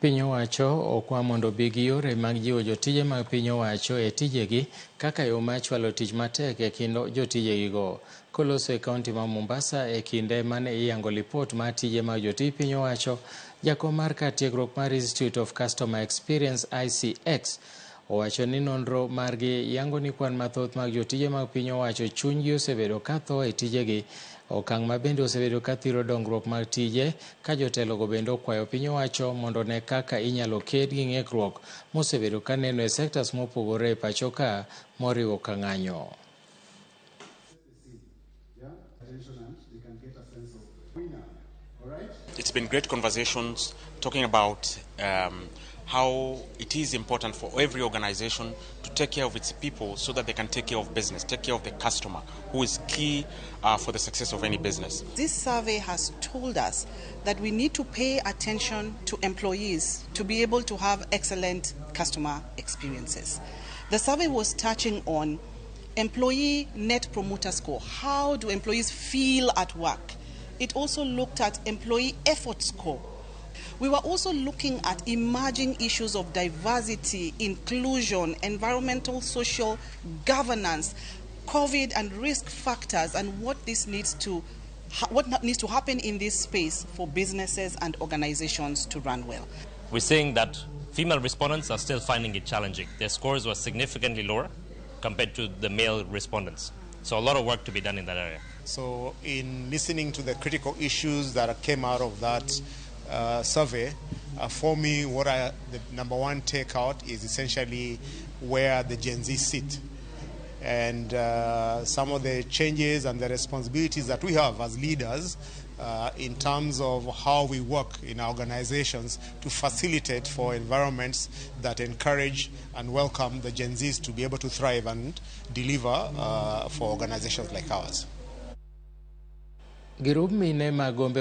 Piny owacho okwa mondo obi gi yore mag jiwo jotije mag piny owacho e tijegi kaka yo mar chwalo tich matek e kind jotijegigo. Koloso e kaunti ma Mombasa e kinde mane iyango lipot mar tije mag jotij piny owacho, jakom mar kar tiegruok mar Institute of Customer Experience ICX owacho ni nonro margi yango ni kwan mathoth mag jotije mag piny owacho chunygi osebedo ka tho e tijegi okang' ma bende osebedo ka thiro dongruok mag tije ka jotelogo bende okwayo piny owacho mondo one kaka inyalo ked gi ng'ikruok mosebedo ka neno e sectors mopogore e pacho ka moriwo ka ng'anyo. Attention and they can get a sense of winner. All right? It's been great conversations talking about how it is important for every organization to take care of its people so that they can take care of business, take care of the customer, who is key for the success of any business. This survey has told us that we need to pay attention to employees to be able to have excellent customer experiences. The survey was touching on employee net promoter score. How do employees feel at work? It also looked at employee effort score. We were also looking at emerging issues of diversity, inclusion, environmental, social governance, COVID and risk factors, and what needs to happen in this space for businesses and organizations to run well. We're seeing that female respondents are still finding it challenging. Their scores were significantly lower compared to the male respondents. So a lot of work to be done in that area. So in listening to the critical issues that came out of that survey, for me, the number one takeout is essentially where the Gen Z sit and some of the changes and the responsibilities that we have as leaders in terms of how we work in our organizations to facilitate for environments that encourage and welcome the Gen Zs to be able to thrive and deliver for organizations like ours. Girub mine mag Gombe.